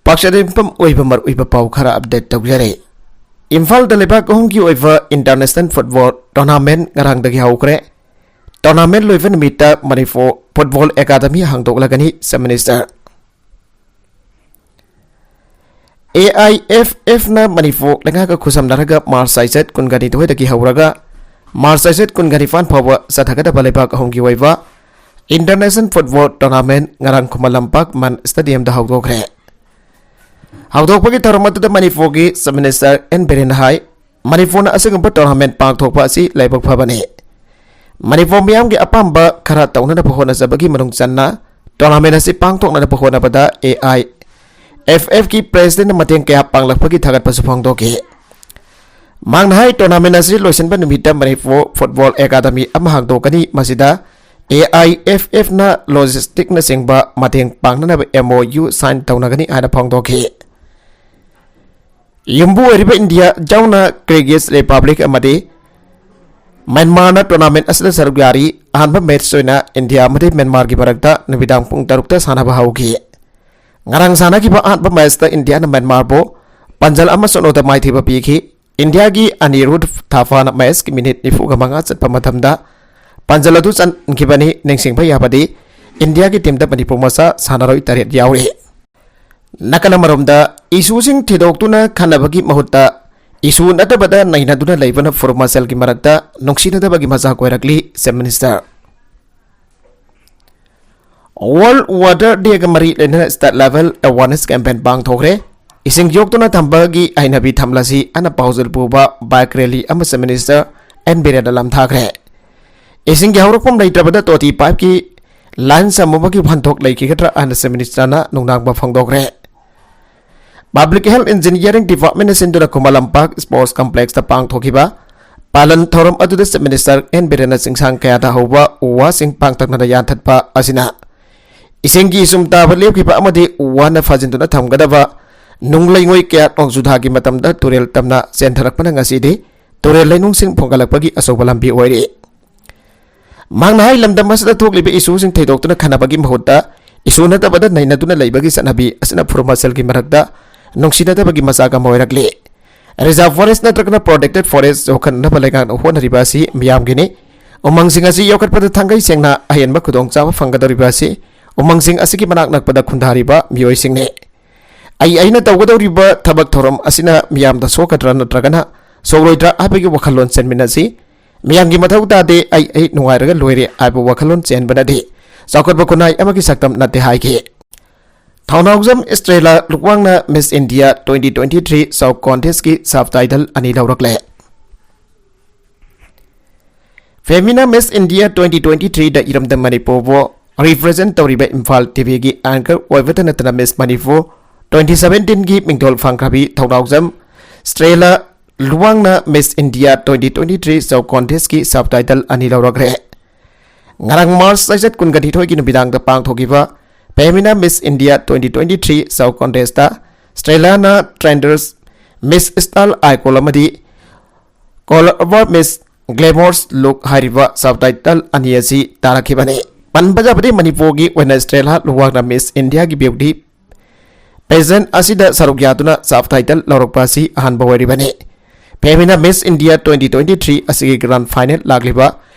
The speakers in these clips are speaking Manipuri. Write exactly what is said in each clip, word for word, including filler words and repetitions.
ꯄꯥꯛꯆꯗ ꯌꯨꯝꯐꯝ ꯑꯣꯏꯕ ꯃꯔꯨꯑꯣꯏꯕ ꯄꯥꯎ ꯈꯔ ꯑꯞꯗꯦꯠ ꯇꯧꯖꯔꯦ꯫ ꯏꯝꯐꯥꯜꯗ ꯂꯩꯕꯥꯛ ꯑꯍꯨꯝꯒꯤ ꯑꯣꯏꯕ ꯏꯟꯇꯔꯅꯦꯁꯅꯦꯜ ꯐꯨꯠꯕꯣꯜ ꯇꯣꯔꯅꯥꯃꯦꯟ ꯉꯔꯥꯡꯗꯒꯤ ꯍꯧꯈ꯭ꯔꯦ꯫ ꯇꯣꯔꯅꯥꯃꯦꯟ ꯂꯣꯏꯕ ꯅꯨꯃꯤꯠꯇ ꯃꯅꯤꯄꯨꯔ ꯐꯨꯠꯕꯣꯜ ꯑꯦꯀꯥꯗꯃꯤ ꯍꯥꯡꯗꯣꯛꯂꯒꯅꯤ, chief minister. A I F ꯑꯦꯐꯅ ꯃꯅꯤꯄꯨꯔ ꯂꯩꯉꯥꯛꯀ ꯈꯨꯠꯁꯝꯅꯔꯒ ꯃꯥꯔꯆ ꯆꯩꯆꯠ ꯀꯨꯟꯒꯅꯤꯊꯣꯏꯗꯒꯤ ꯍꯧꯔꯒ ꯃꯥꯔꯆ ꯆꯩꯆꯠ ꯀꯨꯟꯒꯅꯤꯄꯥꯟ ꯐꯥꯎꯕ ꯆꯠꯊꯒꯗꯕ ꯂꯩꯕꯥꯛ ꯑꯍꯨꯝꯒꯤ ꯑꯣꯏꯕ ꯏꯟꯇꯔꯅꯦꯁꯅꯦꯜ ꯐꯨꯠꯕꯣꯜ ꯇꯣꯔꯅꯥꯃꯦꯟ ꯉꯔꯥꯡ ꯈꯨꯃꯟ ꯂꯝꯄꯥꯛ ꯃꯟ ꯁ꯭ꯇꯦꯗꯤꯌꯝꯗ ꯍꯧꯗꯣꯛꯈ꯭ꯔꯦ꯫ ꯍꯧꯗꯣꯛꯄꯒꯤ ꯊꯧꯔꯝ ꯑꯗꯨꯗ ꯃꯅꯤꯄꯨꯔꯒꯤ ꯆꯤꯐ ꯃꯤꯅꯤꯁꯇꯔ ꯑꯦꯟ ꯕꯤꯔꯦꯟꯅ ꯍꯥꯏ, ꯃꯅꯤꯄꯨꯔꯅ ꯑꯁꯤꯒꯨꯝꯕ ꯇꯣꯔꯅꯥꯃꯦꯟ ꯄꯥꯡꯊꯣꯛꯄ ꯑꯁꯤ ꯂꯥꯏꯕꯛ ꯐꯕꯅꯤ꯫ ꯃꯅꯤꯄꯨꯔ ꯃꯤꯌꯥꯝꯒꯤ ꯑꯄꯥꯝꯕ ꯈꯔ ꯇꯧꯅꯅꯕ ꯍꯣꯠꯅꯖꯕꯒꯤ ꯃꯅꯨꯡ ꯆꯟꯅ ꯇꯣꯔꯅꯥꯃꯦꯟ ꯑꯁꯤ ꯄꯥꯡꯊꯣꯛꯅꯅꯕ ꯍꯣꯠꯅꯕꯗ ꯑꯦ ꯑꯥꯏ ꯑꯦꯐ ꯑꯦꯐꯀꯤ ꯄ꯭ꯔꯦꯁꯤꯗꯦꯟꯅ ꯃꯇꯦꯡ ꯀꯌꯥ ꯄꯥꯡꯂꯛꯄꯒꯤ ꯊꯥꯒꯠꯄꯁꯨ ꯐꯣꯡꯗꯣꯛꯈꯤ꯫ ꯃꯍꯥꯛꯅ ꯍꯥꯏ, ꯇꯣꯔꯅꯥꯃꯦꯟ ꯑꯁꯤ ꯂꯣꯏꯁꯤꯟꯕ ꯅꯨꯃꯤꯠꯇ ꯃꯅꯤꯄꯨꯔ ꯐꯨꯠꯕꯣꯜ ꯑꯦꯀꯥꯗꯃꯤ ꯑꯃ ꯍꯥꯡꯗꯣꯛꯀꯅꯤ, ꯃꯁꯤꯗ ꯑꯦ ꯑꯥꯏ ꯑꯦꯐ ꯑꯦꯐꯅ ꯂꯣꯖꯤꯁꯇꯤꯛꯅꯆꯤꯡꯕ ꯃꯇꯦꯡ ꯄꯥꯡꯅꯅꯕ ꯑꯦꯝ ꯑꯣ ꯌꯨ ꯁꯥꯏꯟ ꯇꯧꯅꯒꯅꯤ ꯍꯥꯏꯅ ꯐꯣꯡꯗꯣꯛꯈꯤ꯫ ꯌꯨꯝꯕꯨ ꯑꯣꯏꯔꯤꯕ ꯏꯟꯗꯤꯌꯥ ꯌꯥꯎꯅ ꯀꯤꯔꯒꯤꯖ ꯔꯤꯄꯕ꯭ꯂꯤꯛ ꯑꯃꯗꯤ ꯃ꯭ꯌꯥꯟꯃꯥꯔꯅ ꯇꯣꯔꯅꯥꯃꯦꯟ ꯑꯁꯤꯗ ꯁꯔꯨꯛ ꯌꯥꯔꯤ꯫ ꯑꯍꯥꯟꯕ ꯃꯦꯆ ꯑꯣꯏꯅ ꯏꯟꯗꯤꯌꯥ ꯑꯃꯗꯤ ꯃ꯭ꯌꯥꯟꯃꯥꯔꯒꯤ ꯃꯔꯛꯇ ꯅꯨꯃꯤꯗꯥꯡ ꯄꯨꯡ ꯇꯔꯨꯛꯇ ꯁꯥꯟꯅꯕ ꯍꯧꯈꯤ꯫ ꯉꯔꯥꯡ ꯁꯥꯟꯅꯈꯤꯕ ꯑꯍꯥꯟꯕ ꯃꯦꯆꯇ ꯏꯟꯗꯤꯌꯥꯅ ꯃ꯭ꯌꯥꯟꯃꯥꯔꯕꯨ ꯄꯥꯟꯖꯜ ꯑꯃ ꯁꯨꯞꯅꯣꯗ ꯃꯥꯏꯊꯤꯕ ꯄꯤꯈꯤ꯫ ꯏꯟꯗꯤꯌꯥꯒꯤ ꯑꯅꯤꯔꯨꯗ ꯊꯥꯐꯥꯅ ꯃꯦꯆꯀꯤ ꯃꯤꯅꯤꯠ ꯅꯤꯐꯨꯒ ꯃꯉꯥ ꯆꯠꯄ ꯃꯇꯝꯗ ꯄꯥꯟꯖꯜ ꯑꯗꯨ ꯆꯟꯈꯤꯕꯅꯤ꯫ ꯅꯤꯡꯁꯤꯡꯕ ꯌꯥꯕꯗꯤ, ꯏꯟꯗꯤꯌꯥꯒꯤ ꯇꯤꯝꯗ ꯃꯅꯤꯄꯨꯔ ꯃꯆꯥ ꯁꯥꯟꯅꯔꯣꯏ ꯇꯔꯦꯠ ꯌꯥꯎꯔꯤ꯫ ꯅꯥꯀꯜ ꯑꯃꯔꯣꯝꯗ, ꯏꯁꯨꯁꯤꯡ ꯊꯤꯗꯣꯛꯇꯨꯅ ꯈꯟꯅꯕꯒꯤ ꯃꯍꯨꯠꯇ ꯏꯁꯨ ꯅꯠꯇꯕꯗ ꯅꯩꯅꯗꯨꯅ ꯂꯩꯕꯅ ꯐꯨꯔꯨꯞ ꯃꯁꯦꯜꯒꯤ ꯃꯔꯛꯇ ꯅꯨꯡꯁꯤꯅꯗꯕꯒꯤ ꯃꯆꯥꯛ ꯑꯣꯏꯔꯛꯂꯤ, ꯆꯤꯐ ꯃꯤꯅꯤꯁꯇꯔ꯫ ꯋꯥꯔꯜꯗ ꯋꯥꯇꯔ ꯗꯦꯒ ꯃꯔꯤ ꯂꯩꯅꯅ ꯁ꯭ꯇꯦꯠ ꯂꯦꯚꯦꯜ ꯑꯦꯋꯥꯔꯅꯦꯁ ꯀꯦꯝꯄꯦꯟ ꯄꯥꯡꯊꯣꯛꯈ꯭ꯔꯦ꯫ ꯏꯁꯤꯡ ꯌꯣꯛꯇꯨꯅ ꯊꯝꯕꯒꯤ ꯍꯩꯅꯕꯤ ꯊꯝꯂꯁꯤ ꯑꯅ ꯄꯥꯎꯖꯦꯜ ꯄꯨꯕ ꯕꯥꯏꯛ ꯔꯦꯂꯤ ꯑꯃ ꯆꯤꯐ ꯃꯤꯅꯤꯁꯇꯔ ꯑꯦꯟ ꯕꯤꯔꯦꯟꯅ ꯂꯝꯊꯥꯈ꯭ꯔꯦ꯫ ꯏꯁꯤꯡꯒꯤ ꯍꯧꯔꯛꯐꯝ ꯂꯩꯇ꯭ꯔꯕꯗ ꯇꯣꯇꯤ ꯄꯥꯏꯞꯀꯤ ꯂꯥꯏꯟ ꯁꯝꯃꯨꯕꯒꯤ ꯋꯥꯍꯟꯊꯣꯛ ꯂꯩꯈꯤꯒꯗ꯭ꯔꯥ ꯍꯥꯏꯅ ꯆꯤꯐ ꯃꯤꯅꯤꯁꯇꯔꯅ ꯅꯨꯡꯅꯥꯡꯕ ꯐꯣꯡꯗꯣꯛꯈ꯭ꯔꯦ꯫ ꯄꯕ꯭ꯂꯤꯛ ꯍꯦꯜꯊ ꯏꯟꯖꯤꯅꯤꯌꯥꯔꯤꯡ ꯗꯤꯄꯥꯔꯠꯃꯦꯟꯅ ꯁꯤꯟꯗꯨꯅ ꯈꯨꯃꯟ ꯂꯝꯄꯥꯛ ꯁ꯭ꯄꯣꯔꯠꯁ ꯀꯝꯄ꯭ꯂꯦꯛꯁꯇ ꯄꯥꯡꯊꯣꯛꯈꯤꯕ ꯄꯥꯂꯟ ꯊꯧꯔꯝ ꯑꯗꯨꯗ ꯆꯤꯐ ꯃꯤꯅꯤꯁꯇꯔ ꯑꯦꯟ ꯕꯤꯔꯦꯟꯅ ꯆꯤꯡꯁꯥꯡ ꯀꯌꯥꯗ ꯍꯧꯕ ꯎ ꯋꯥꯁꯤꯡ ꯄꯥꯡꯇꯛꯅꯅ ꯌꯥꯟꯊꯠꯄ ꯑꯁꯤꯅ ꯏꯁꯤꯡꯒꯤ ꯏꯆꯨꯝ ꯇꯥꯕ ꯂꯦꯞꯈꯤꯕ ꯑꯃꯗꯤ ꯎ ꯋꯥꯅ ꯐꯥꯖꯤꯟꯗꯨꯅ ꯊꯝꯒꯗꯕ ꯅꯨꯡ ꯂꯩꯉꯣꯏ ꯀꯌꯥ ꯅꯣꯡꯖꯨ ꯊꯥꯒꯤ ꯃꯇꯝꯗ ꯇꯨꯔꯦꯜ ꯇꯝꯅ ꯆꯦꯟꯊꯔꯛꯄꯅ ꯉꯁꯤꯗꯤ ꯇꯨꯔꯦꯜ ꯂꯩꯅꯨꯡꯁꯤꯡ ꯐꯨꯝꯒꯠꯂꯛꯄꯒꯤ ꯑꯆꯧꯕ ꯂꯝꯕꯤ ꯑꯣꯏꯔꯤ꯫ ꯃꯍꯥꯛꯅ ꯍꯥꯏ, ꯂꯝꯗꯝ ꯑꯁꯤꯗ ꯊꯣꯛꯂꯤꯕ ꯏꯁꯨꯁꯤꯡ ꯊꯤꯗꯣꯛꯇꯨꯅ ꯈꯟꯅꯕꯒꯤ ꯃꯍꯨꯠꯇ ꯏꯁꯨ ꯅꯠꯇꯕꯗ ꯅꯩꯅꯗꯨꯅ ꯂꯩꯕꯒꯤ ꯆꯠꯅꯕꯤ ꯑꯁꯤꯅ ꯐꯨꯔꯨꯞ ꯃꯁꯦꯜꯒꯤ ꯃꯔꯛꯇ ꯅꯨꯡꯁꯤꯅꯗꯕꯒꯤ ꯃꯆꯥꯛ ꯑꯃ ꯑꯣꯏꯔꯛꯂꯤ꯫ Reserve forest ꯅꯠꯇ꯭ꯔꯒꯅ protected forest ꯌꯣꯛꯈꯠꯅꯕ ꯂꯩꯉꯥꯛꯅ ꯍꯣꯠꯅꯔꯤꯕ ꯑꯁꯤ ꯃꯤꯌꯥꯝꯒꯤꯅꯤ꯫ ꯎꯃꯪꯁꯤꯡ ꯑꯁꯤ ꯌꯣꯛꯈꯠꯄꯗ ꯊꯥꯡꯒꯩ ꯁꯦꯡꯅ ꯑꯍꯦꯟꯕ ꯈꯨꯗꯣꯡꯆꯥꯕ ꯐꯪꯒꯗꯧꯔꯤꯕ ꯑꯁꯤ ꯎꯃꯪꯁꯤꯡ ꯑꯁꯤꯒꯤ ꯃꯅꯥꯛ ꯅꯛꯄꯗ ꯈꯨꯟꯗꯥꯔꯤꯕ ꯃꯤꯑꯣꯏꯁꯤꯡꯅꯤ꯫ ꯑꯩ ꯑꯩꯅ ꯇꯧꯒꯗꯧꯔꯤꯕ ꯊꯕꯛ ꯊꯧꯔꯝ ꯑꯁꯤꯅ ꯃꯤꯌꯥꯝꯗ ꯁꯣꯛꯀꯗ꯭ꯔꯥ ꯅꯠꯇ꯭ꯔꯒꯅ ꯁꯣꯛꯂꯣꯏꯗ꯭ꯔꯥ ꯍꯥꯏꯕꯒꯤ ꯋꯥꯈꯜꯂꯣꯟ ꯆꯦꯟꯃꯤꯟꯅꯁꯤ꯫ ꯃꯤꯌꯥꯝꯒꯤ ꯃꯊꯧ ꯇꯥꯗꯦ, ꯑꯩ ꯑꯩ ꯅꯨꯡꯉꯥꯏꯔꯒ ꯂꯣꯏꯔꯦ ꯍꯥꯏꯕ ꯋꯥꯈꯜꯂꯣꯟ ꯆꯦꯟꯕꯅꯗꯤ ꯆꯥꯎꯈꯠꯄ ꯈꯨꯟꯅꯥꯏ ꯑꯃꯒꯤ ꯁꯛꯇꯝ ꯅꯠꯇꯦ ꯍꯥꯏꯈꯤ꯫ ꯊꯧꯅꯥꯎꯖꯝ ꯏꯁꯇ꯭ꯔꯦꯂꯥ ꯂꯨꯋꯥꯡꯅ Miss India twenty twenty-three South Contestꯀꯤ sub title ꯑꯅꯤ ꯂꯧꯔꯛꯂꯦ꯫ Femina Miss India twenty twenty-threeꯗ ꯏꯔꯝꯗꯝ ꯃꯅꯤꯄꯨꯔꯕꯨ represent ꯇꯧꯔꯤꯕ ꯏꯝꯐꯥꯜ TVꯒꯤ anchor ꯑꯣꯏꯕꯇ ꯅꯠꯇꯅ Miss Manipur twenty seventeenꯒꯤ ꯃꯤꯡꯊꯣꯜ ꯐꯪꯈ꯭ꯔꯕꯤ ꯊꯧꯅꯥꯎꯖꯝ ꯏꯁꯇ꯭ꯔꯦꯂꯥ ꯂꯨꯋꯥꯡꯅ Miss India twenty twenty-three South Contestꯀꯤ sub title ꯑꯅꯤ ꯂꯧꯔꯛꯈ꯭ꯔꯦ꯫ ꯉꯔꯥꯡ March ꯆꯩꯆꯠ ꯀꯨꯟꯒ ꯅꯤꯊꯣꯏꯒꯤ ꯅꯨꯃꯤꯗꯥꯡꯗ ꯄꯥꯡꯊꯣꯛꯈꯤꯕ Femina Miss India twenty twenty-three South Contestꯇ ꯏꯁꯇ꯭ꯔꯦꯂꯥꯅ Trenders Miss Style Icon ꯑꯃꯗꯤ Color Miss Glamorous Look ꯍꯥꯏꯔꯤꯕ sub title ꯑꯅꯤ ꯑꯁꯤ ꯇꯥꯔꯛꯈꯤꯕꯅꯤ꯫ ꯄꯟꯕ ꯌꯥꯕꯗꯤ ꯃꯅꯤꯄꯨꯔꯒꯤ ꯑꯣꯏꯅ ꯏꯁꯇ꯭ꯔꯦꯂꯥ ꯂꯨꯋꯥꯡꯅ Miss Indiaꯒꯤ beauty pageant ꯑꯁꯤꯗ ꯁꯔꯨꯛ ꯌꯥꯗꯨꯅ sub title ꯂꯧꯔꯛꯄ ꯑꯁꯤ ꯑꯍꯥꯟꯕ ꯑꯣꯏꯔꯤꯕꯅꯤ꯫ Femina Miss India twenty twenty-three ꯑꯁꯤꯒꯤ grand final ꯂꯥꯛꯂꯤꯕ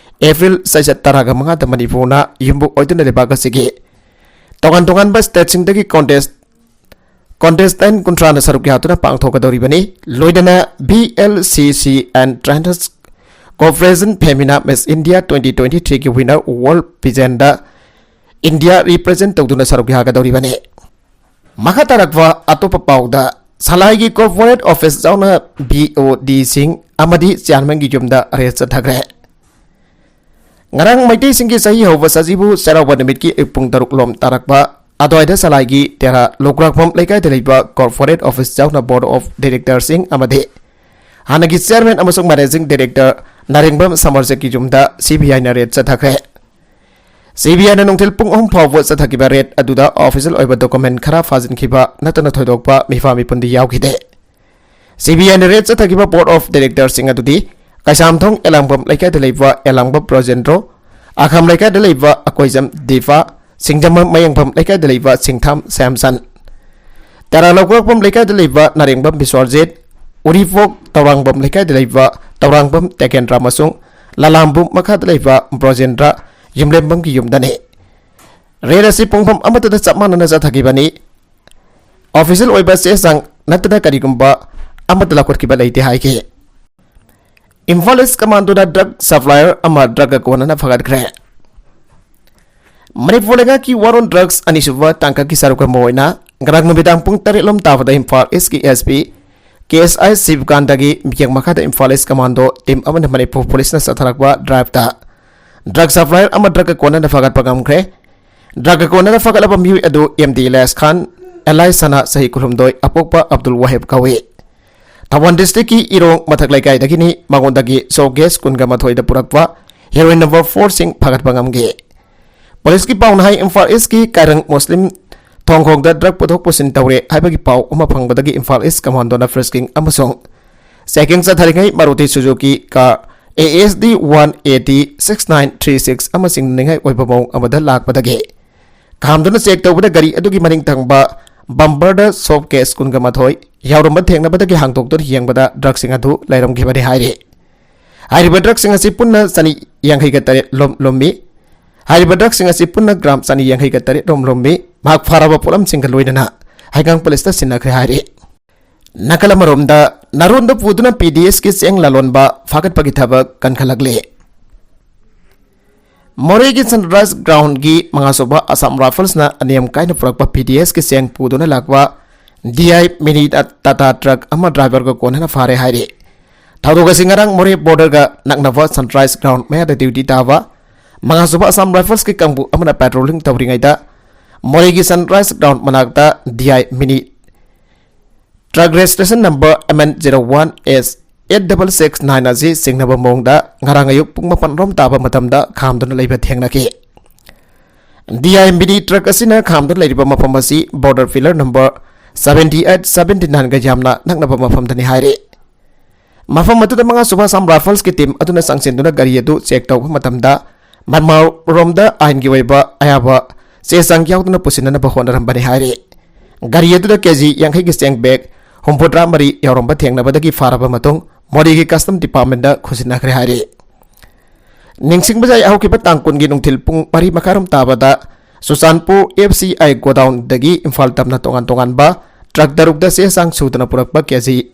April ꯆꯩꯆꯠ ꯇꯔꯥꯒ ꯃꯉꯥꯗ ꯃꯅꯤꯄꯨꯔꯅ ꯌꯨꯝꯕꯨ ꯑꯣꯏꯗꯨꯅ ꯂꯩꯕꯥꯛ ꯑꯁꯤꯒꯤ ꯇꯣꯉꯥꯟ ꯇꯣꯉꯥꯟꯕ stateꯁꯤꯡꯗꯒꯤ contest contestant ꯀꯨꯟꯊ꯭ꯔꯥꯅ ꯁꯔꯨꯛ ꯌꯥꯗꯨꯅ ꯄꯥꯡꯊꯣꯛꯀꯗꯧꯔꯤꯕꯅꯤ꯫ ꯂꯣꯏꯅꯅ BLCC and Trenders Corporation Femina Miss India twenty twenty-threeꯒꯤ winner world pageantꯗ India represent ꯇꯧꯗꯨꯅ ꯁꯔꯨꯛ ꯌꯥꯒꯗꯧꯔꯤꯕꯅꯤ꯫ ꯃꯈꯥ ꯇꯥꯔꯛꯄ ꯑꯇꯣꯞꯄ ꯄꯥꯎꯗ, ꯁꯂꯥꯏꯒꯤ corporate office ꯌꯥꯎꯅ BODꯁꯤꯡ ꯑꯃꯗꯤ chairmanꯒꯤ ꯌꯨꯝꯗ raid ꯆꯠꯊꯈ꯭ꯔꯦ꯫ ꯉꯔꯥꯡ ꯃꯩꯇꯩꯁꯤꯡꯒꯤ ꯆꯍꯤ ꯍꯧꯕ ꯁꯖꯤꯕꯨ ꯆꯩꯔꯥꯎꯕ ꯅꯨꯃꯤꯠꯀꯤ ꯑꯌꯨꯛ ꯄꯨꯡ ꯇꯔꯨꯛ ꯂꯣꯝ ꯇꯥꯔꯛꯄ ꯑꯗꯨꯋꯥꯏꯗ ꯁꯂꯥꯏꯒꯤ ꯇꯦꯔꯥ ꯂꯣꯛꯔꯥꯛꯐꯝ ꯂꯩꯀꯥꯏꯗ ꯂꯩꯕ corporate office ꯌꯥꯎꯅ board of directorꯁꯤꯡ ꯑꯃꯗꯤ ꯍꯥꯟꯅꯒꯤ chairman ꯑꯃꯁꯨꯡ managing director ꯅꯥꯔꯦꯡꯕꯝ ꯁꯃꯔꯖꯤꯠꯀꯤ ꯌꯨꯝꯗ CBIꯅ raid ꯆꯠꯊꯈ꯭ꯔꯦ꯫ CBIꯅ ꯅꯨꯡꯊꯤꯜ ꯄꯨꯡ ꯑꯍꯨꯝ ꯐꯥꯎꯕ ꯆꯠꯊꯈꯤꯕ raid ꯑꯗꯨꯗ official ꯑꯣꯏꯕ document ꯈꯔ ꯐꯥꯖꯤꯟꯈꯤꯕ ꯅꯠꯇꯅ ꯊꯣꯏꯗꯣꯛꯄ ꯃꯤꯐꯥ ꯃꯤꯄꯨꯟꯗꯤ ꯌꯥꯎꯈꯤꯗꯦ꯫ CBIꯅ raid ꯆꯠꯊꯈꯤꯕ board of directorꯁꯤꯡ ꯑꯗꯨꯗꯤ ꯀꯩꯁꯥꯝꯊꯣꯡ ꯑꯦꯂꯥꯡꯕꯝ ꯂꯩꯀꯥꯏꯗ ꯂꯩꯕ ꯑꯦꯂꯥꯡꯕꯝ ꯕ꯭ꯔꯖꯦꯟꯗ꯭ꯔꯣ, ꯑꯈꯥꯝ ꯂꯩꯀꯥꯏꯗ ꯂꯩꯕ ꯑꯀꯣꯏꯖꯝ ꯗꯤꯄꯥ, ꯁꯤꯡꯖꯃꯩ ꯃꯌꯦꯡꯐꯝ ꯂꯩꯀꯥꯏꯗ ꯂꯩꯕ ꯁꯤꯡꯊꯥꯝ ꯁ꯭ꯌꯥꯝꯆꯟ, ꯇꯦꯔꯥ ꯂꯧꯀꯣꯛꯐꯝ ꯂꯩꯀꯥꯏꯗ ꯂꯩꯕ ꯅꯥꯔꯦꯡꯕꯝ ꯕꯤꯁ꯭ꯋꯥꯖꯤꯠ, ꯎꯔꯤꯄꯣꯛ ꯇꯧꯔꯥꯡꯕꯝ ꯂꯩꯀꯥꯏꯗ ꯂꯩꯕ ꯇꯧꯔꯥꯡꯕꯝ ꯇꯦꯀꯦꯟꯗ꯭ꯔ ꯑꯃꯁꯨꯡ ꯂꯂꯥꯝꯕꯨ ꯃꯈꯥꯗ ꯂꯩꯕ ꯕ꯭ꯔꯣꯖꯦꯟꯗ꯭ꯔ ꯌꯨꯝꯂꯦꯝꯕꯝꯒꯤ ꯌꯨꯝꯗꯅꯤ꯫ ꯔꯦꯗ ꯑꯁꯤ ꯄꯨꯡꯐꯝ ꯑꯃꯠꯇꯗ ꯆꯞ ꯃꯥꯟꯅꯅ ꯆꯠꯊꯈꯤꯕꯅꯤ꯫ ꯑꯣꯐꯤꯁꯤꯌꯦꯜ ꯑꯣꯏꯕ ꯆꯦ ꯆꯥꯡ ꯅꯠꯇꯅ ꯀꯔꯤꯒꯨꯝꯕ ꯑꯃꯠꯇ ꯂꯧꯈꯠꯈꯤꯕ ꯂꯩꯇꯦ ꯍꯥꯏꯈꯤ꯫ ꯏꯝꯐꯥꯜ ꯏꯁ ꯀꯃꯥꯟꯗꯣꯅ ꯗ꯭ꯔꯒ ꯁꯄ꯭ꯂꯥꯏꯌꯔ ꯑꯃ ꯗ꯭ꯔꯒ ꯀꯣꯟꯅꯅ ꯐꯥꯒꯠꯈ꯭ꯔꯦ꯫ ꯃꯅꯤꯄꯨꯔ ꯂꯩꯉꯥꯛꯀꯤ ꯋꯥꯔꯣꯟ ꯗ꯭ꯔꯒꯁ ꯑꯅꯤꯁꯨꯕ ꯇꯥꯡꯀꯛꯀꯤ ꯁꯔꯨꯛ ꯑꯃ ꯑꯣꯏꯅ ꯉꯔꯥꯡ ꯅꯨꯃꯤꯗꯥꯡ ꯄꯨꯡ ꯇꯔꯦꯠ ꯂꯣꯝ ꯇꯥꯕꯗ ꯏꯝꯐꯥꯜ ꯏꯁꯀꯤ ꯑꯦꯁ ꯄꯤ ꯀꯦ ꯑꯦꯁ ꯑꯥꯏ ꯁꯤꯕꯀꯥꯟꯇꯒꯤ ꯃꯤꯠꯌꯦꯡ ꯃꯈꯥꯗ ꯏꯝꯐꯥꯜ ꯏꯁ ꯀꯃꯥꯟꯗꯣ ꯇꯤꯝ ꯑꯃꯅ ꯃꯅꯤꯄꯨꯔ ꯄꯨꯂꯤꯁꯅ ꯆꯠꯊꯔꯛꯄ ꯗ꯭ꯔꯥꯏꯚꯇ ꯗ꯭ꯔꯒ ꯁꯄ꯭ꯂꯥꯏꯌꯔ ꯑꯃ ꯗ꯭ꯔꯒ ꯀꯣꯟꯅꯅ ꯐꯥꯒꯠꯄ ꯉꯝꯈ꯭ꯔꯦ꯫ ꯗ꯭ꯔꯒ ꯀꯣꯟꯅꯅ ꯐꯥꯒꯠꯂꯕ ꯃꯤꯑꯣꯏ ꯑꯗꯨ ꯑꯦꯝ ꯗꯤ ꯏꯂꯤꯌꯥꯁ ꯈꯥꯟ, ꯑꯦꯂꯥꯏꯁ ꯁꯅꯥ, ꯆꯍꯤ ꯀꯨꯟꯍꯨꯝꯗꯣꯏ, ꯑꯄꯣꯛꯄ ꯑꯕꯗꯨꯜ ꯋꯥꯍꯤꯕ ꯀꯧꯏ꯫ ꯊꯧꯕꯥꯜ ꯗꯤꯁꯇ꯭ꯔꯤꯛꯀꯤ ꯏꯔꯣꯡ ꯃꯊꯛ ꯂꯩꯀꯥꯏꯗꯒꯤꯅꯤ꯫ ꯃꯉꯣꯟꯗꯒꯤ ꯁꯣꯞ ꯀꯦꯁ ꯀꯨꯟꯒ ꯃꯥꯊꯣꯏꯗ ꯄꯨꯔꯛꯄ ꯍꯦꯔꯣꯏꯟ ꯅꯝꯕꯔ ꯐꯣꯔꯁꯤꯡ ꯐꯥꯒꯠꯄ ꯉꯝꯈꯤ꯫ ꯄꯨꯂꯤꯁꯀꯤ ꯄꯥꯎꯅ ꯍꯥꯏ, ꯏꯝꯐꯥꯜ ꯏꯁꯀꯤ ꯀꯥꯏꯔꯪ ꯃꯨꯁꯂꯤꯝ ꯊꯣꯡꯈꯣꯡꯗ ꯗ꯭ꯔꯒ ꯄꯨꯊꯣꯛ ꯄꯨꯁꯤꯟ ꯇꯧꯔꯦ ꯍꯥꯏꯕꯒꯤ ꯄꯥꯎ ꯑꯃ ꯐꯪꯕꯗꯒꯤ ꯏꯝꯐꯥꯜ ꯏꯁ ꯀꯃꯥꯟꯗꯣꯅ ꯐ꯭ꯔꯤꯁꯀꯤꯡ ꯑꯃꯁꯨꯡ ꯆꯦꯀꯤꯡ ꯆꯠꯊꯔꯤꯉꯩ Maruti Suzuki car A S D one A T six nine three six ꯑꯃ ꯆꯤꯡꯅꯅꯤꯡꯉꯥꯏ ꯑꯣꯏꯕ ꯃꯑꯣꯡ ꯑꯃꯗ ꯂꯥꯛꯄꯗꯒꯤ ꯈꯥꯝꯗꯨꯅ ꯆꯦꯛ ꯇꯧꯕꯗ ꯒꯥꯔꯤ ꯑꯗꯨꯒꯤ ꯃꯅꯤꯡ ꯊꯪꯕ ꯕꯝꯄꯔꯗ ꯁꯣꯞ ꯀꯦꯁ ꯀꯨꯟꯒ ꯃꯥꯊꯣꯏ ꯌꯥꯎꯔꯝꯕ ꯊꯦꯡꯅꯕꯗꯒꯤ ꯍꯥꯡꯗꯣꯛꯇꯨꯅ ꯌꯦꯡꯕꯗ ꯗ꯭ꯔꯒꯁꯤꯡ ꯑꯗꯨ ꯂꯩꯔꯝꯈꯤꯕꯅꯤ ꯍꯥꯏꯔꯤ꯫ ꯍꯥꯏꯔꯤꯕ ꯗ꯭ꯔꯒꯁꯤꯡ ꯑꯁꯤ ꯄꯨꯟꯅ ꯆꯅꯤ ꯌꯥꯡꯈꯩꯒ ꯇꯔꯦꯠ ꯂꯨꯝ-, ꯂꯨꯝꯃꯤ꯫ ꯍꯥꯏꯔꯤꯕ ꯗ꯭ꯔꯒꯁꯤꯡ ꯑꯁꯤ ꯄꯨꯟꯅ ꯒ꯭ꯔꯥꯝ ꯆꯅꯤ ꯌꯥꯡꯈꯩꯒ ꯇꯔꯦꯠ ꯔꯣꯝ ꯂꯨꯝꯃꯤ꯫ ꯃꯍꯥꯛ ꯐꯥꯔꯕ ꯄꯣꯠꯂꯝꯁꯤꯡꯒ ꯂꯣꯏꯅꯅ ꯍꯩꯉꯥꯡ ꯄꯨꯂꯤꯁꯇ ꯁꯤꯟꯅꯈ꯭ꯔꯦ ꯍꯥꯏꯔꯤ꯫ ꯅꯥꯀꯜ ꯑꯃꯔꯣꯝꯗ, ꯅꯥꯔꯣꯟꯗ ꯄꯨꯗꯨꯅ ꯄꯤ ꯗꯤ ꯑꯦꯁꯀꯤ ꯆꯦꯡ ꯂꯂꯣꯟꯕ ꯐꯥꯒꯠꯄꯒꯤ ꯊꯕꯛ ꯀꯟꯈꯠꯂꯛꯂꯤ꯫ ꯃꯣꯔꯦꯒꯤ ꯁꯟꯔꯥꯏꯖ ꯒ꯭ꯔꯥꯎꯟꯒꯤ ꯃꯉꯥꯁꯨꯕ ꯑꯁꯥꯝ ꯔꯥꯏꯐꯜꯁꯅ ꯑꯅꯦꯝ ꯀꯥꯏꯅ ꯄꯨꯔꯛꯄ ꯄꯤ ꯗꯤ ꯑꯦꯁꯀꯤ ꯆꯦꯡ ꯄꯨꯗꯨꯅ ꯂꯥꯛꯄ ꯗꯤ ꯑꯥꯏ ꯃꯤꯅꯤ ꯇꯥꯇꯥ ꯇ꯭ꯔꯛ ꯑꯃ ꯗ꯭ꯔꯥꯏꯚꯔꯒ ꯀꯣꯟꯅꯅ ꯐꯥꯔꯦ ꯍꯥꯏꯔꯤ꯫ ꯊꯧꯗꯣꯛ ꯑꯁꯤ ꯉꯔꯥꯡ ꯃꯣꯔꯦ ꯕꯣꯔꯗꯔꯒ ꯅꯛꯅꯕ ꯁꯟꯔꯥꯏꯖ ꯒ꯭ꯔꯥꯎꯟ ꯃꯌꯥꯗ ꯗ꯭ꯌꯨꯇꯤ ꯇꯥꯕ ꯃꯉꯥꯁꯨꯕ ꯑꯁꯥꯝ ꯔꯥꯏꯐꯜꯁꯀꯤ ꯀꯥꯡꯕꯨ ꯑꯃꯅ ꯄꯦꯇ꯭ꯔꯣꯂꯤꯡ ꯇꯧꯔꯤꯉꯩꯗ ꯃꯣꯔꯦꯒꯤ ꯁꯟꯔꯥꯏꯖ ꯒ꯭ꯔꯥꯎꯟ ꯃꯅꯥꯛꯇ D I mini truck registration number M N zero one S eight double six nine ꯑꯁꯤ ꯆꯤꯡꯅꯕ ꯃꯑꯣꯡꯗ ꯉꯔꯥꯡ ꯑꯌꯨꯛ ꯄꯨꯡ ꯃꯥꯄꯟ ꯔꯣꯝ ꯇꯥꯕ ꯃꯇꯝꯗ ꯈꯥꯝꯗꯨꯅ ꯂꯩꯕ ꯊꯦꯡꯅꯈꯤ꯫ ꯗꯤ ꯑꯥꯏ ꯃꯤꯅꯤ ꯇ꯭ꯔꯛ ꯑꯁꯤꯅ ꯈꯥꯝꯗꯨꯅ ꯂꯩꯔꯤꯕ ꯃꯐꯝ ꯑꯁꯤ border pillar number seventy eight, seventy ꯅꯥꯏꯟꯒ ꯌꯥꯝꯅ ꯅꯛꯅꯕ ꯃꯐꯝꯗꯅꯤ ꯍꯥꯏꯔꯤ꯫ ꯃꯐꯝ ꯑꯗꯨꯗ ꯃꯉꯥꯁꯨꯕ ꯑꯁꯥꯝ ꯔꯥꯏꯐꯜꯁꯀꯤ ꯇꯤꯝ ꯑꯗꯨꯅ ꯆꯪꯁꯤꯟꯗꯨꯅ ꯒꯥꯔꯤ ꯑꯗꯨ ꯆꯦꯛ ꯇꯧꯕ ꯃꯇꯝꯗ ꯃꯟꯃꯥꯎꯔꯣꯝꯗ ꯑꯥꯏꯟꯒꯤ ꯑꯣꯏꯕ ꯑꯌꯥꯕ ꯆꯦ ꯆꯥꯡ ꯌꯥꯎꯗꯅ ꯄꯨꯁꯤꯟꯅꯅꯕ ꯍꯣꯠꯅꯔꯝꯕꯅꯤ ꯍꯥꯏꯔꯤ꯫ ꯒꯥꯔꯤ ꯑꯗꯨꯗ ꯀꯦꯖꯤ ꯌꯥꯡꯈꯩꯒꯤ ꯆꯦꯡ ꯕꯦꯒ ꯍꯨꯝꯐꯨꯇꯔꯥ ꯃꯔꯤ ꯌꯥꯎꯔꯝꯕ ꯊꯦꯡꯅꯕꯗꯒꯤ ꯐꯥꯔꯕ ꯃꯇꯨꯡ ꯃꯣꯔꯦꯒꯤ ꯀꯁꯇꯝ ꯗꯤꯄꯥꯔꯠꯃꯦꯟꯗ ꯈꯨꯠꯁꯤꯟꯅꯈ꯭ꯔꯦ ꯍꯥꯏꯔꯤ꯫ ꯅꯤꯡꯁꯤꯡꯕ ꯌꯥꯏ, ꯍꯧꯈꯤꯕ ꯇꯥꯡ ꯀꯨꯟꯒꯤ ꯅꯨꯡꯊꯤꯜ ꯄꯨꯡ ꯃꯔꯤ ꯃꯈꯥꯏꯔꯣꯝ ꯇꯥꯕꯗ Churachandpur F C I ꯒꯣꯗꯥꯎꯟꯗꯒꯤ Imphal ꯇꯝꯅ ꯇꯣꯉꯥꯟ ꯇꯣꯉꯥꯟꯕ ꯇ꯭ꯔꯛ ꯇꯔꯨꯛꯇ ꯆꯦ ꯆꯥꯡ ꯁꯨꯗꯅ ꯄꯨꯔꯛꯄ ꯀꯦꯖꯤ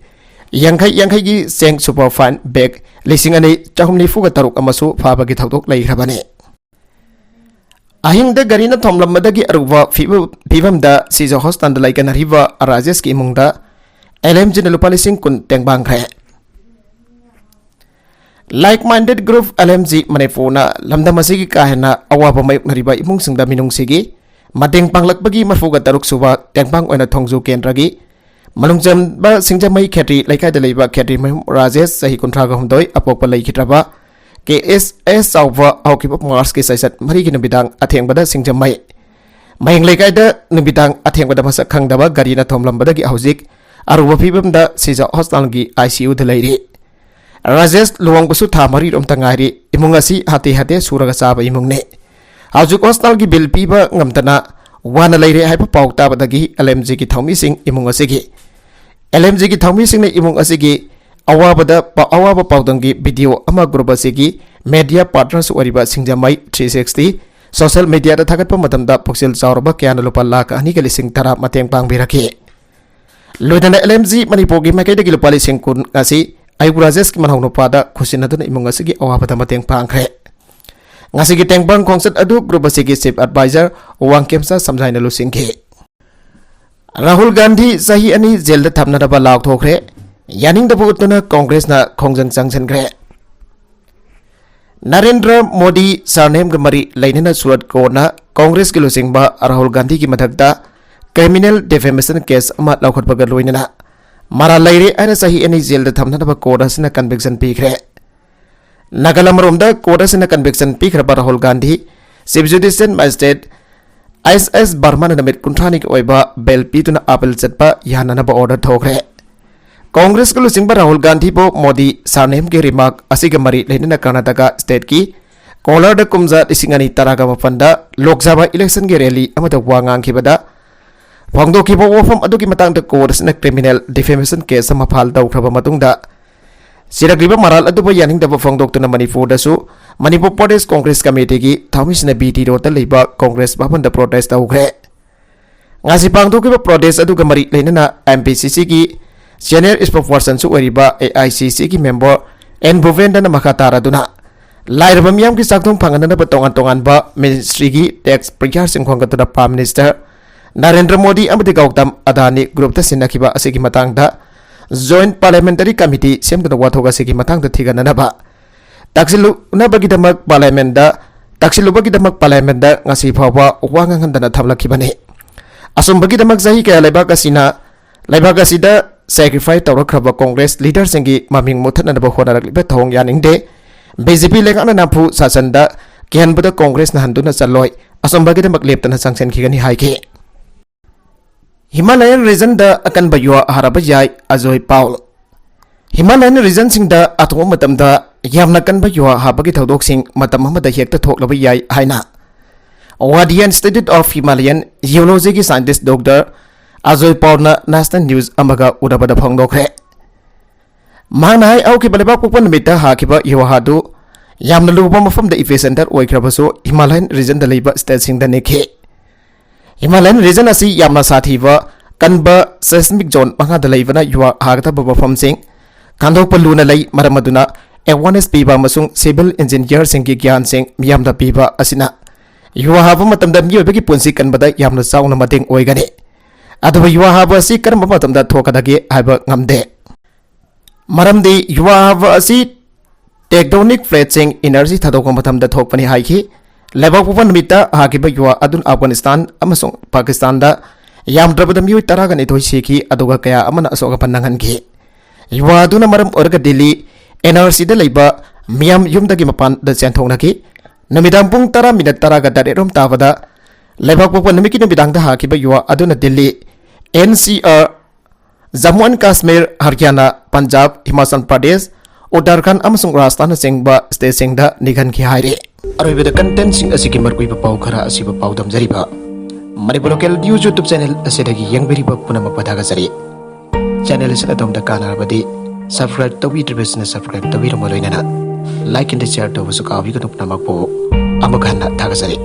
ꯌꯥꯡꯈꯩ ꯌꯥꯡꯈꯩꯒꯤ ꯆꯦꯡ ꯁꯨꯄꯔ ꯐꯥꯏꯟ ꯕꯦꯒ ꯂꯤꯁꯤꯡ ꯑꯅꯤ ꯆꯍꯨꯝ ꯅꯤꯐꯨꯒ ꯇꯔꯨꯛ ꯑꯃꯁꯨ ꯐꯥꯕꯒꯤ ꯊꯧꯗꯣꯛ ꯂꯩꯈ꯭ꯔꯕꯅꯤ꯫ ꯑꯍꯤꯡꯗ ꯒꯥꯔꯤꯅ ꯊꯣꯝꯂꯝꯕꯗꯒꯤ ꯑꯔꯨꯕ ꯐꯤꯕ-, ꯐꯤꯕꯝꯗ ꯁꯤꯖ ꯍꯣꯁꯄꯤꯇꯥꯜꯗ ꯂꯩꯀꯟꯅꯔꯤꯕ ꯔꯥꯖꯦꯁꯀꯤ ꯏꯃꯨꯡꯗ ꯑꯦꯜ ꯑꯦꯝ ꯖꯤꯅ ꯂꯨꯄꯥ ꯂꯤꯁꯤꯡ ꯀꯨꯟ ꯇꯦꯡꯕꯥꯡꯈ꯭ꯔꯦ꯫ Like Minded Group, L M G, ꯃꯅꯤꯄꯨꯔꯅ ꯂꯝꯗꯝ ꯑꯁꯤꯒꯤ ꯀꯥ ꯍꯦꯟꯅ ꯑꯋꯥꯕ ꯃꯥꯌꯣꯛꯅꯔꯤꯕ ꯏꯃꯨꯡꯁꯤꯡꯗ ꯃꯤꯅꯨꯡꯁꯤꯒꯤ ꯃꯇꯦꯡ ꯄꯥꯡꯂꯛꯄꯒꯤ ꯃꯔꯤꯐꯨꯒ ꯇꯔꯨꯛ ꯁꯨꯕ ꯇꯦꯡꯕꯥꯡ ꯑꯣꯏꯅ ꯊꯣꯡꯖꯨ ꯀꯦꯟꯗ꯭ꯔꯒꯤ ꯃꯅꯨꯡ ꯆꯟꯕ ꯁꯤꯡꯖꯃꯩ ꯈꯦꯇ꯭ꯔꯤ ꯂꯩꯀꯥꯏꯗ ꯂꯩꯕ ꯈꯦꯇ꯭ꯔꯤ ꯃꯌꯨꯝ ꯔꯥꯖꯦꯁ, ꯆꯍꯤ ꯀꯨꯟꯊ꯭ꯔꯥꯒ ꯍꯨꯝꯗꯣꯏ, ꯑꯄꯣꯛꯄ ꯂꯩꯈꯤꯗ꯭ꯔꯕ ꯀꯦ ꯑꯦꯁ ꯑꯦꯁ ꯆꯥꯎꯕ, ꯍꯧꯈꯤꯕ ꯃꯥꯔꯆꯀꯤ ꯆꯩꯆꯠ ꯃꯔꯤꯒꯤ ꯅꯨꯃꯤꯗꯥꯡ ꯑꯊꯦꯡꯕꯗ ꯁꯤꯡꯖꯃꯩ ꯃꯌꯦꯡ ꯂꯩꯀꯥꯏꯗ ꯅꯨꯃꯤꯗꯥꯡ ꯑꯊꯦꯡꯕꯗ ꯃꯁꯛ ꯈꯪꯗꯕ ꯒꯥꯔꯤꯅ ꯊꯣꯝꯂꯝꯕꯗꯒꯤ ꯍꯧꯖꯤꯛ ꯑꯔꯨꯕ ꯐꯤꯕꯝꯗ ꯁꯤꯖ ꯍꯣꯁꯄꯤꯇꯥꯜꯒꯤ ꯑꯥꯏ ꯁꯤ ꯌꯨꯗ ꯂꯩꯔꯤ꯫ ꯔꯥꯖꯦꯁ ꯂꯨꯍꯣꯡꯕꯁꯨ ꯊꯥ ꯃꯔꯤꯔꯣꯝꯇ ꯉꯥꯏꯔꯤ꯫ ꯏꯃꯨꯡ ꯑꯁꯤ ꯍꯥꯇꯦ ꯍꯥꯇꯦ ꯁꯨꯔꯒ ꯆꯥꯕ ꯏꯃꯨꯡꯅꯤ꯫ ꯍꯧꯖꯤꯛ ꯍꯣꯁꯄꯤꯇꯥꯜꯒꯤ ꯕꯤꯜ ꯄꯤꯕ ꯉꯝꯗꯅ ꯋꯥꯅ ꯂꯩꯔꯦ ꯍꯥꯏꯕ ꯄꯥꯎ ꯇꯥꯕꯗꯒꯤ ꯑꯦꯜ ꯑꯦꯝ ꯖꯤꯒꯤ ꯊꯧꯃꯤꯁꯤꯡ ꯏꯃꯨꯡ ꯑꯁꯤꯒꯤ, ꯑꯦꯜ ꯑꯦꯝ ꯖꯤꯒꯤ ꯊꯧꯃꯤꯁꯤꯡꯅ ꯏꯃꯨꯡ ꯑꯁꯤꯒꯤ ꯑꯋꯥꯕꯗ ꯄ-, ꯑꯋꯥꯕ ꯄꯥꯎꯗꯝꯒꯤ ꯚꯤꯗꯤꯑꯣ ꯑꯃ ꯒ꯭ꯔꯨꯞ ꯑꯁꯤꯒꯤ ꯃꯦꯗꯤꯌꯥ ꯄꯥꯔꯠꯅꯔꯁꯨ ꯑꯣꯏꯔꯤꯕ ꯁꯤꯡꯖꯃꯩ ꯊ꯭ꯔꯤ ꯁꯤꯛꯁꯇꯤ ꯁꯣꯁꯦꯜ ꯃꯦꯗꯤꯌꯥꯗ ꯊꯥꯒꯠꯄ ꯃꯇꯝꯗ ꯄꯨꯛꯆꯦꯜ ꯆꯥꯎꯔꯕ ꯀꯌꯥꯅ ꯂꯨꯄꯥ ꯂꯥꯈ ꯑꯅꯤꯒ ꯂꯤꯁꯤꯡ ꯇꯔꯥ ꯃꯇꯦꯡ ꯄꯥꯡꯕꯤꯔꯛꯈꯤ꯫ ꯂꯣꯏꯅꯅ ꯑꯦꯜ ꯑꯦꯝ ꯖꯤ ꯃꯅꯤꯄꯨꯔꯒꯤ ꯃꯥꯏꯀꯩꯗꯒꯤ ꯂꯨꯄꯥ ꯂꯤꯁꯤꯡ ꯀꯨꯟ ꯑꯁꯤ ꯑꯌꯨꯛ ꯔꯥꯖꯦꯁꯀꯤ ꯃꯅꯥꯎ ꯅꯨꯄꯥꯗ ꯈꯨꯠꯁꯤꯟꯅꯗꯨꯅ ꯏꯃꯨꯡ ꯑꯁꯤꯒꯤ ꯑꯋꯥꯕꯗ ꯃꯇꯦꯡ ꯄꯥꯡꯈ꯭ꯔꯦ꯫ ꯉꯁꯤꯒꯤ ꯇꯦꯡꯕꯥꯡ ꯈꯣꯡꯆꯠ ꯑꯗꯨ ꯒ꯭ꯔꯨꯞ ꯑꯁꯤꯒꯤ ꯆꯤꯐ ꯑꯦꯗꯚꯥꯏꯖꯔ ꯋꯥꯡꯈꯦꯝꯆꯥ ꯁꯝꯖꯥꯏꯅ ꯂꯨꯆꯤꯡꯈꯤ꯫ ꯔꯥꯍꯨꯜ ꯒꯥꯟꯙꯤ ꯆꯍꯤ ꯑꯅꯤ ꯖꯦꯜꯗ ꯊꯝꯅꯅꯕ ꯂꯥꯎꯊꯣꯛꯈ꯭ꯔꯦ꯫ ꯌꯥꯅꯤꯡꯗꯕ ꯎꯠꯇꯨꯅ ꯀꯣꯡꯒ꯭ꯔꯦꯁꯅ ꯈꯣꯡꯖꯪ ꯆꯪꯁꯤꯟꯈ꯭ꯔꯦ꯫ ꯅꯔꯦꯟꯗ꯭ꯔ ꯃꯣꯗꯤ ꯁꯔꯅꯦꯝꯒ ꯃꯔꯤ ꯂꯩꯅꯅ ꯁꯨꯔꯠ ꯀꯣꯔꯠꯅ ꯀꯣꯡꯒ꯭ꯔꯦꯁꯀꯤ ꯂꯨꯆꯤꯡꯕ ꯔꯥꯍꯨꯜ ꯒꯥꯟꯙꯤꯒꯤ ꯃꯊꯛꯇ ꯀ꯭ꯔꯤꯃꯤꯅꯦꯜ ꯗꯤꯐꯦꯃꯦꯁꯟ ꯀꯦꯁ ꯑꯃ ꯂꯧꯈꯠꯄꯒ ꯂꯣꯏꯅꯅ ꯃꯔꯥꯜ ꯂꯩꯔꯦ ꯍꯥꯏꯅ ꯆꯍꯤ ꯑꯅꯤ ꯖꯦꯜꯗ ꯊꯝꯅꯅꯕ ꯀꯣꯔꯠ ꯑꯁꯤꯅ ꯀꯟꯚꯤꯛꯁꯟ ꯄꯤꯈ꯭ꯔꯦ꯫ ꯅꯥꯒꯥꯂꯝ ꯑꯃꯔꯣꯝꯗ ꯀꯣꯔꯠ ꯑꯁꯤꯅ ꯀꯟꯚꯤꯛꯁꯟ ꯄꯤꯈ꯭ꯔꯕ Rahul Gandhi chief judicial magistrate S S ꯕꯔꯃꯥꯅ ꯅꯨꯃꯤꯠ ꯀꯨꯟꯊ꯭ꯔꯥꯅꯤꯒꯤ ꯑꯣꯏꯕ ꯕꯦꯜ ꯄꯤꯗꯨꯅ ꯑꯥꯄꯤꯜ ꯆꯠꯄ ꯌꯥꯅꯅꯕ ꯑꯣꯔꯗꯔ ꯊꯣꯛꯈ꯭ꯔꯦ꯫ ꯀꯣꯡꯒ꯭ꯔꯦꯁꯀ ꯂꯨꯆꯤꯡꯕ ꯔꯥꯍꯨꯜ ꯒꯥꯟꯙꯤꯕꯨ ꯃꯣꯗꯤ ꯁꯥꯔꯅꯦꯝꯒꯤ ꯔꯤꯃꯥꯔꯛ ꯑꯁꯤꯒ ꯃꯔꯤ ꯂꯩꯅꯅ ꯀꯔꯅꯥꯇꯀꯥ ꯁ꯭ꯇꯦꯠꯀꯤ ꯄꯣꯂꯥꯔꯗ ꯀꯨꯝꯖꯥ ꯂꯤꯁꯤꯡ ꯑꯅꯤ ꯇꯔꯥꯒ ꯃꯥꯄꯟꯗ ꯂꯣꯛ ꯁꯚꯥ ꯏꯂꯦꯛꯁꯟꯒꯤ ꯔꯦꯂꯤ ꯑꯃꯗ ꯋꯥ ꯉꯥꯡꯈꯤꯕꯗ ꯐꯣꯡꯗꯣꯛꯈꯤꯕ ꯋꯥꯐꯝ ꯑꯗꯨꯒꯤ ꯃꯇꯥꯡꯗ ꯀꯣꯔꯠ ꯑꯁꯤꯅ ꯀ꯭ꯔꯤꯃꯤꯅꯦꯜ ꯗꯤꯐꯦꯃꯦꯁꯟ ꯀꯦꯁ ꯑꯃ ꯐꯥꯏꯜ ꯇꯧꯈ꯭ꯔꯕ ꯃꯇꯨꯡꯗ ꯆꯤꯔꯛꯂꯤꯕ ꯃꯔꯥꯜ ꯑꯗꯨꯕꯨ ꯌꯥꯅꯤꯡꯗꯕ ꯐꯣꯡꯗꯣꯛꯇꯨꯅ ꯃꯅꯤꯄꯨꯔꯗꯁꯨ ꯃꯅꯤꯄꯨꯔ ꯄ꯭ꯔꯗꯦꯁ ꯀꯣꯡꯒ꯭ꯔꯦꯁ ꯀꯃꯤꯇꯤꯒꯤ ꯊꯧꯃꯤꯁꯤꯡꯅ ꯕꯤ ꯇꯤ ꯔꯣꯗꯇ ꯂꯩꯕ ꯀꯣꯡꯒ꯭ꯔꯦꯁ ꯚꯕꯟꯗ ꯄ꯭ꯔꯣꯇꯦꯁ ꯇꯧꯈ꯭ꯔꯦ꯫ ꯉꯁꯤ ꯄꯥꯡꯊꯣꯛꯈꯤꯕ ꯄ꯭ꯔꯣꯇꯦꯁ ꯑꯗꯨꯒ ꯃꯔꯤ ꯂꯩꯅꯅ ꯑꯦꯝ ꯄꯤ ꯁꯤ ꯁꯤꯒꯤ ꯁꯦꯅꯤꯌꯔ ꯏꯁꯄꯣꯛꯁꯄꯔꯁꯟꯁꯨ ꯑꯣꯏꯔꯤꯕ ꯑꯦ ꯑꯥꯏ ꯁꯤ ꯁꯤꯒꯤ ꯃꯦꯝꯕꯔ ꯑꯦꯟ ꯚꯨꯕꯦꯟꯗ꯭ꯔꯅ ꯃꯈꯥ ꯇꯥꯔꯗꯨꯅ ꯂꯥꯏꯔꯕ ꯃꯤꯌꯥꯝꯒꯤ ꯆꯥꯛꯊꯨꯡ ꯐꯪꯍꯟꯅꯅꯕ ꯇꯣꯉꯥꯟ ꯇꯣꯉꯥꯟꯕ ꯃꯤꯅꯤꯁꯇ꯭ꯔꯤꯒꯤ ꯇꯦꯛꯁ ꯄ꯭ꯔꯤꯌꯥꯔꯁꯤꯡ ꯈꯣꯝꯒꯠꯇꯨꯅ ꯄ꯭ꯔꯥꯏꯝ ꯃꯤꯅꯤꯁꯇꯔ ꯅꯔꯦꯟꯗ꯭ꯔ ꯃꯣꯗꯤ ꯑꯃꯗꯤ ꯒꯧꯇꯝ ꯑꯗꯥꯅꯤ ꯒ꯭ꯔꯨꯞꯇ ꯁꯤꯟꯅꯈꯤꯕ ꯑꯁꯤꯒꯤ ꯃꯇꯥꯡꯗ ꯖꯣꯏꯟꯠ ꯄꯥꯔꯂꯤꯌꯥꯃꯦꯟꯇꯔꯤ ꯀꯃꯤꯇꯤ ꯁꯦꯝꯗꯨꯅ ꯋꯥꯊꯣꯛ ꯑꯁꯤꯒꯤ ꯃꯇꯥꯡꯗ ꯊꯤꯒꯠꯅꯅꯕ ꯇꯛꯁꯤꯜꯂꯨꯅꯕꯒꯤꯗꯃꯛ ꯄꯥꯔꯂꯤꯌꯥꯃꯦꯟꯗ ꯇꯛꯁꯤꯜꯂꯨꯕꯒꯤꯗꯃꯛ ꯄꯥꯔꯂꯤꯌꯥꯃꯦꯟꯗ ꯉꯁꯤ ꯐꯥꯎꯕ ꯋꯥ ꯉꯥꯡꯍꯟꯗꯅ ꯊꯝꯂꯛꯈꯤꯕꯅꯤ꯫ ꯑꯆꯨꯝꯕꯒꯤꯗꯃꯛ ꯆꯍꯤ ꯀꯌꯥ ꯂꯩꯕꯥꯛ ꯑꯁꯤꯅ ꯂꯩꯕꯥꯛ ꯑꯁꯤꯗ ꯁꯦꯀ꯭ꯔꯤꯐꯥꯏꯁ ꯇꯧꯔꯛꯈ꯭ꯔꯕ ꯀꯣꯡꯒ꯭ꯔꯦꯁ ꯂꯤꯗꯔꯁꯤꯡꯒꯤ ꯃꯃꯤꯡ ꯃꯨꯠꯊꯠꯅꯅꯕ ꯍꯣꯠꯅꯔꯛꯂꯤꯕ ꯊꯧꯑꯣꯡ ꯌꯥꯅꯤꯡꯗꯦ꯫ ꯕꯤ ꯖꯦ ꯄꯤ ꯂꯩꯉꯥꯛꯅ ꯅꯝꯐꯨ ꯁꯥꯁꯟꯗ ꯀꯤꯍꯟꯕꯗ ꯀꯣꯡꯒ꯭ꯔꯦꯁꯅ ꯍꯟꯗꯨꯅ ꯆꯠꯂꯣꯏ, ꯑꯆꯨꯝꯕꯒꯤꯗꯃꯛ ꯂꯦꯞꯇꯅ ꯆꯪꯁꯤꯟꯈꯤꯒꯅꯤ ꯍꯥꯏꯈꯤ꯫ ꯍꯤꯃꯥꯂꯌꯟ ꯔꯤꯖꯟꯗ ꯑꯀꯟꯕ ꯌꯨꯍꯥ ꯍꯥꯔꯕ ꯌꯥꯏ, ꯑꯖꯣꯏ ꯄꯥꯎꯜ꯫ ꯍꯤꯃꯥꯂꯌꯟ ꯔꯤꯖꯟꯁꯤꯡꯗ ꯑꯊꯨꯕ ꯃꯇꯝꯗ ꯌꯥꯝꯅ ꯀꯟꯕ ꯌꯨꯍꯥ ꯍꯥꯕꯒꯤ ꯊꯧꯗꯣꯛꯁꯤꯡ ꯃꯇꯝ ꯑꯃꯗ ꯍꯦꯛꯇ ꯊꯣꯛꯂꯕ ꯌꯥꯏ ꯍꯥꯏꯅ ꯋꯥꯗꯤꯌꯥ ꯏꯟꯁꯇꯤꯇ꯭ꯌꯨꯠ ꯑꯣꯐ ꯍꯤꯃꯥꯂꯌꯟ ꯖꯤꯑꯣꯂꯣꯖꯤꯒꯤ ꯁꯥꯏꯟꯇꯤꯁ ꯗꯣꯛꯇꯔ ꯑꯖꯣꯏ ꯄꯥꯎꯜꯅ ꯅꯦꯁꯅꯦꯜ ꯅ꯭ꯌꯨꯁ ꯑꯃꯒ ꯎꯅꯕꯗ ꯐꯣꯡꯗꯣꯛꯈ꯭ꯔꯦ꯫ ꯃꯍꯥꯛꯅ ꯍꯥꯏ, ꯍꯧꯈꯤꯕ ꯂꯩꯕꯥꯛ ꯄꯣꯛꯄ ꯅꯨꯃꯤꯠꯇ ꯍꯥꯈꯤꯕ ꯌꯨꯍꯥ ꯑꯗꯨ ꯌꯥꯝꯅ ꯂꯨꯕ ꯃꯐꯝꯗ ꯏꯄꯤꯁꯦꯟꯇꯔ ꯑꯣꯏꯈ꯭ꯔꯕꯁꯨ ꯍꯤꯃꯥꯂꯌꯟ ꯔꯤꯖꯟꯗ ꯂꯩꯕ ꯁ꯭ꯇꯦꯠꯁꯤꯡꯗ ꯅꯤꯛꯈꯤ꯫ ꯍꯤꯃꯥꯂꯌꯟ ꯔꯤꯖꯟ ꯑꯁꯤ ꯌꯥꯝꯅ ꯁꯥꯊꯤꯕ ꯀꯟꯕ ꯁꯦꯁꯃꯤꯛ ꯖꯣꯟ ꯃꯉꯥꯗ ꯂꯩꯕꯅ ꯌꯨꯍꯥ ꯍꯥꯒꯗꯕ ꯃꯐꯝꯁꯤꯡ ꯈꯟꯗꯣꯛꯄ ꯂꯨꯅ ꯂꯩ꯫ ꯃꯔꯝ ꯑꯗꯨꯅ ꯑꯦꯋꯥꯔꯅꯦꯁ ꯄꯤꯕ ꯑꯃꯁꯨꯡ ꯁꯤꯚꯤꯜ ꯏꯟꯖꯤꯅꯤꯌꯔꯁꯤꯡꯒꯤ ꯒ꯭ꯌꯥꯟꯁꯤꯡ ꯃꯤꯌꯥꯝꯗ ꯄꯤꯕ ꯑꯁꯤꯅ ꯌꯨꯍꯥ ꯍꯥꯕ ꯃꯇꯝꯗ ꯃꯤꯑꯣꯏꯕꯒꯤ ꯄꯨꯟꯁꯤ ꯀꯟꯕꯗ ꯌꯥꯝꯅ ꯆꯥꯎꯅ ꯃꯇꯦꯡ ꯑꯣꯏꯒꯅꯤ꯫ ꯑꯗꯨꯕꯨ ꯌꯨꯍꯥ ꯍꯥꯕ ꯑꯁꯤ ꯀꯔꯝꯕ ꯃꯇꯝꯗ ꯊꯣꯛꯀꯗꯒꯦ ꯍꯥꯏꯕ ꯉꯝꯗꯦ꯫ ꯃꯔꯝꯗꯤ ꯌꯨꯍꯥ ꯍꯥꯕ ꯑꯁꯤ ꯇꯦꯛꯇꯣꯅꯤꯛ ꯄ꯭ꯂꯦꯠꯁꯤꯡ ꯏꯅꯔꯖꯤ ꯊꯥꯗꯣꯛꯄ ꯃꯇꯝꯗ ꯊꯣꯛꯄꯅꯤ ꯍꯥꯏꯈꯤ꯫ ꯂꯩꯕꯥꯛ ꯄꯣꯛꯄ ꯅꯨꯃꯤꯠꯇ ꯍꯥꯈꯤꯕ ꯌꯨꯍꯥ ꯑꯗꯨꯅ ꯑꯐꯒꯥꯅꯤꯁꯇꯥꯟ ꯑꯃꯁꯨꯡ ꯄꯥꯀꯤꯁꯇꯥꯟꯗ ꯌꯥꯝꯗ꯭ꯔꯕꯗ ꯃꯤꯑꯣꯏ ꯇꯔꯥꯒ ꯅꯤꯊꯣꯏ ꯁꯤꯈꯤ, ꯑꯗꯨꯒ ꯀꯌꯥ ꯑꯃꯅ ꯑꯁꯣꯛ ꯑꯄꯟ ꯅꯪꯍꯟꯈꯤ꯫ ꯌꯨꯍꯥ ꯑꯗꯨꯅ ꯃꯔꯝ ꯑꯣꯏꯔꯒ ꯗꯤꯜꯂꯤ ꯑꯦꯟ ꯑꯥꯔ ꯁꯤꯗ ꯂꯩꯕ ꯃꯤꯌꯥꯝ ꯌꯨꯝꯗꯒꯤ ꯃꯄꯥꯟꯗ ꯆꯦꯟꯊꯣꯛꯅꯈꯤ꯫ ꯅꯨꯃꯤꯗꯥꯡ ꯄꯨꯡ ꯇꯔꯥ ꯃꯤꯅꯠ ꯇꯔꯥꯒ ꯇꯔꯦꯠ ꯔꯣꯝ ꯇꯥꯕꯗ ꯂꯩꯕꯥꯛ ꯄꯣꯛꯄ ꯅꯨꯃꯤꯠꯀꯤ ꯅꯨꯃꯤꯗꯥꯡꯗ ꯍꯥꯈꯤꯕ ꯌꯨꯍꯥ ꯑꯗꯨꯅ Delhi, N C R, Jammu and Kashmir, Haryana, Punjab, Himachal Pradesh, Uttarakhand ꯑꯃꯁꯨꯡ ꯔꯥꯖꯁꯊꯥꯟꯅꯆꯤꯡꯕ ꯁ꯭ꯇꯦꯠꯁꯤꯡꯗ ꯅꯤꯛꯍꯟꯈꯤ ꯍꯥꯏꯔꯤ꯫ ꯑꯔꯣꯏꯕꯗ contentꯁꯤꯡ ꯑꯁꯤꯒꯤ ꯃꯔꯨꯑꯣꯏꯕ ꯄꯥꯎ ꯈꯔ ꯑꯁꯤꯕꯨ ꯄꯥꯎꯗꯝꯖꯔꯤꯕ Manipur Local News YouTube channel ꯑꯁꯤꯗꯒꯤ ꯌꯦꯡꯕꯤꯔꯤꯕ ꯄꯨꯝꯅꯃꯛꯄꯨ ꯊꯥꯒꯠꯆꯔꯤ꯫ Channel ꯑꯁꯤꯅ ꯑꯗꯣꯝꯗ ꯀꯥꯟꯅꯔꯕꯗꯤ subscribe ꯇꯧꯕꯤꯗ꯭ꯔꯤꯕꯁꯤꯡꯅ subscribe ꯇꯧꯕꯤꯔꯝꯕ ꯂꯣꯏꯅꯅ like and share ꯇꯧꯕꯁꯨ ꯀꯥꯎꯕꯤꯒꯅꯨ꯫ ꯄꯨꯝꯅꯃꯛꯄꯨ ꯑꯃꯨꯛ ꯍꯟꯅ ꯊꯥꯒꯠꯆꯔꯤ꯫